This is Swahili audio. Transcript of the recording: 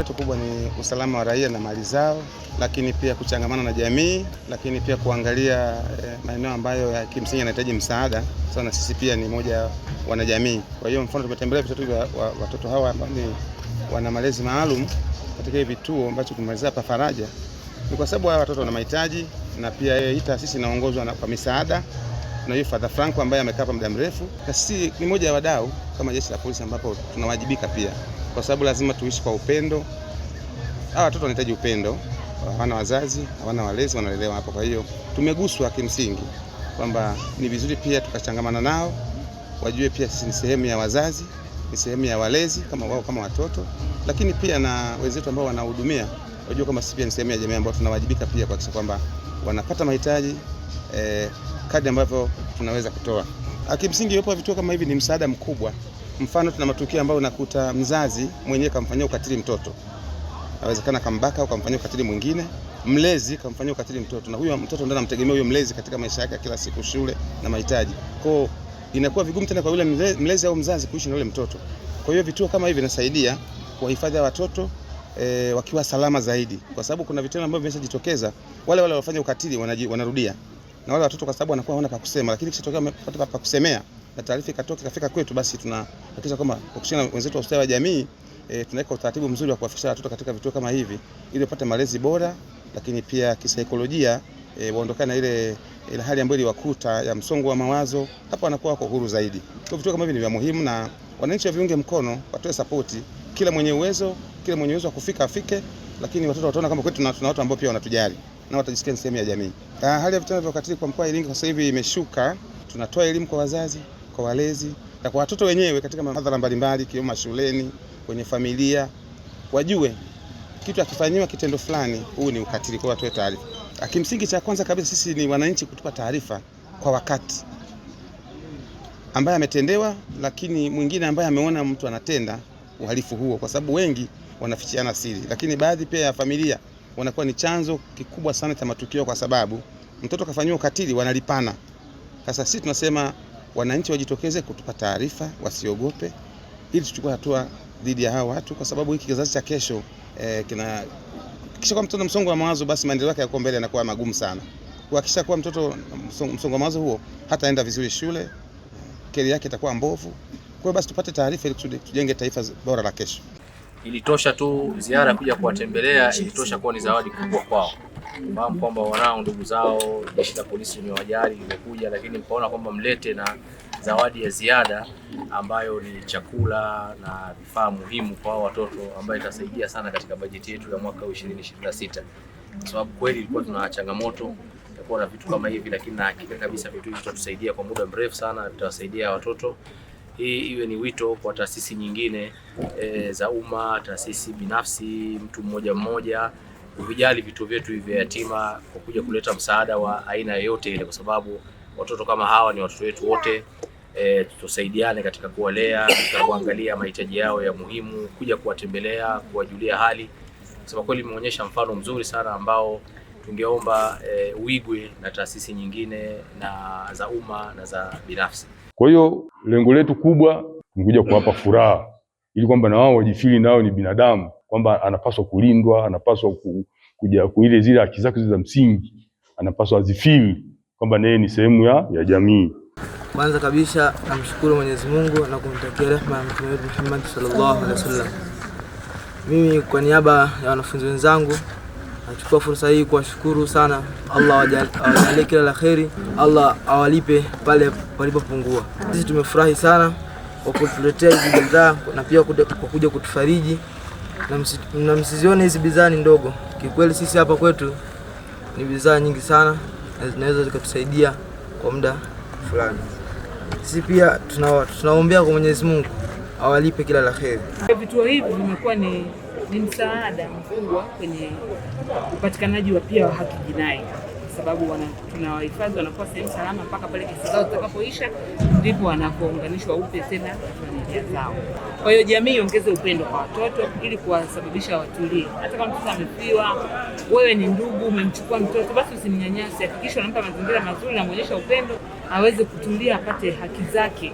Letu kubwa ni usalama wa raia na mali zao, lakini pia kuchangamana na jamii, lakini pia kuangalia maeneo ambayo ya kimsingi yanahitaji msaada. Sana sisi pia ni moja wanajamii. Kwa hiyo mfano tumetembelea vituo vya watoto hawa ambao ni wana malezi maalum katika hivi vituo ambacho tumemalizia hapa Faraja, ni kwa sababu hawa watoto wana mahitaji, na pia hii taasisi inaongozwa kwa misaada na hiyo Father Franco ambaye amekaa hapa muda mrefu, na sisi ni moja ya wadau kama jeshi la polisi, ambapo tunawajibika pia, kwa sababu lazima tuishi kwa upendo. Hawa watoto wanahitaji upendo, hawana wazazi, hawana walezi, wanalelewa hapa. Kwa hiyo tumeguswa kimsingi kwamba ni vizuri pia tukachangamana nao, wajue pia sisi ni sehemu ya wazazi, ni sehemu ya walezi kama wao kama watoto, lakini pia na wenzetu ambao wanahudumia wajue kama sisi pia ni sehemu ya jamii ambao tunawajibika pia kuhakikisha kwamba wanapata mahitaji kadri ambavyo tunaweza kutoa. Kimsingi uwepo wa vituo kama hivi ni msaada mkubwa. Mfano, tuna matukio ambayo unakuta mzazi mwenyewe kamfanyia ukatili mtoto, awezekana kambaka au kamfanyia ukatili mwingine, mlezi kamfanyia ukatili mtoto, na huyo mtoto ndiye anamtegemea huyo mlezi katika maisha yake ya kila siku, shule na mahitaji. Kwa inakuwa vigumu tena kwa yule mlezi au mzazi kuishi na yule mtoto. Kwa hiyo vituo kama hivi vinasaidia kuwahifadhi watoto wakiwa salama zaidi, kwa sababu kuna vitendo ambavyo vimeshajitokeza, wale wale wafanya ukatili wanarudia na wale watoto, kwa sababu wanakuwa hawana pa kusema, lakini kishatokea wamepata pa kusemea na taarifa ikatoka ikafika kwetu, basi tunahakikisha kwamba kwa kushirikiana na wenzetu wa ustawi wa jamii tunaweka utaratibu mzuri wa kuwafikisha watoto katika vituo kama hivi ili wapate malezi bora, lakini pia kisaikolojia waondokane na ile hali ambayo iliwakuta ya msongo wa mawazo. Hapa wanakuwa wako huru zaidi. Kwa vituo kama hivi ni vya muhimu, na wananchi waviunge mkono, watoe sapoti, kila mwenye uwezo, kila mwenye uwezo wa kufika afike, lakini watoto wataona kama kwetu tuna watu ambao pia wanatujali na watajisikia ni sehemu ya jamii. Hali ya vitendo vya ukatili kwa mkoa wa Iringa kwa sasa hivi imeshuka. Tunatoa elimu kwa wazazi, kwa walezi na kwa watoto wenyewe katika madhara mbalimbali, ikiwemo mashuleni, kwenye familia, wajue kitu akifanyiwa kitendo fulani, huu ni ukatili, kwa watoe taarifa. Kimsingi cha kwanza kabisa sisi ni wananchi kutupa taarifa kwa wakati ambaye ametendewa, lakini mwingine ambaye ameona mtu anatenda uhalifu huo, kwa sababu wengi wanafichiana siri, lakini baadhi pia ya familia wanakuwa ni chanzo kikubwa sana cha matukio, kwa sababu mtoto kafanyiwa ukatili wanalipana. Sasa sisi tunasema wananchi wajitokeze kutupa taarifa, wasiogope, ili tuchukue hatua dhidi ya hao watu, kwa sababu hiki kizazi cha kesho kina kisha kwa mtoto msongo wa mawazo, basi maendeleo yake yako mbele yanakuwa magumu sana. Kuhakikisha kuwa mtoto msongo wa mawazo huo hataenda vizuri shule, keri yake itakuwa mbovu. Kwa hiyo basi tupate taarifa ili kusudi tujenge taifa bora la kesho. Ilitosha tu ziara kuja kuwatembelea, ilitosha kuwa ni zawadi kubwa kwao, fahamu kwamba wanao ndugu zao, jeshi la polisi limewajali, limekuja, lakini mkaona kwamba mlete na zawadi ya ziada ambayo ni chakula na vifaa muhimu kwa watoto, ambayo itasaidia sana katika bajeti yetu ya mwaka 2026, kwa sababu kweli ilikuwa tuna changamoto ya kuwa na vitu kama hivi, lakini na hakika kabisa vitu hivi vitatusaidia kwa muda mrefu sana, vitawasaidia watoto. Hii iwe ni wito kwa taasisi nyingine za umma, taasisi binafsi, mtu mmoja mmoja, kuvijali vituo vyetu hivi vya yatima kwa kuja kuleta msaada wa aina yoyote ile, kwa sababu watoto kama hawa ni watoto wetu wote. Tusaidiane katika kuwalea, katika kuangalia mahitaji yao ya muhimu, kuja kuwatembelea, kuwajulia hali. Kusema kweli, imeonyesha mfano mzuri sana ambao tungeomba uigwe na taasisi nyingine na za umma na za binafsi. Kwa hiyo lengo letu kubwa ni kuja kuwapa furaha ili kwamba na wao wajifili nao ni binadamu, kwamba anapaswa kulindwa, anapaswa kuja kuile zile haki zake za msingi, anapaswa azifili kwamba naye ni sehemu ya jamii. Kwanza kabisa namshukuru Mwenyezi Mungu na kumtakia rehema ya Mtume wetu Muhammad sallallahu alaihi wasallam. Mimi kwa niaba ya wanafunzi wenzangu nachukua fursa hii kuwashukuru sana. Allah awajalie kila la kheri, Allah awalipe pale palipopungua. Sisi tumefurahi sana kwa kutuletea hizi bidhaa na pia kwa kuja kutufariji, na msizione hizi bidhaa ni ndogo. Kikweli sisi hapa kwetu ni bidhaa nyingi sana na zinaweza zikatusaidia kwa muda fulani. Sisi pia tunaombea kwa Mwenyezi Mungu awalipe kila la kheri. Vituo hivi vimekuwa ni msaada mkubwa kwenye upatikanaji wa pia wa haki jinai, kwa sababu tunawahifadhi wanakuwa sehemu salama mpaka pale kesi zao zitakapoisha, ndipo wanapounganishwa upya tena na familia zao. Kwa hiyo jamii iongeze upendo kwa watoto ili kuwasababisha watulie. Hata kama mtoto amefiwa, wewe ni ndugu, umemchukua mtoto, basi usimnyanyase, hakikisha unampa mazingira mazuri na muonyesha upendo, aweze kutulia, apate haki zake.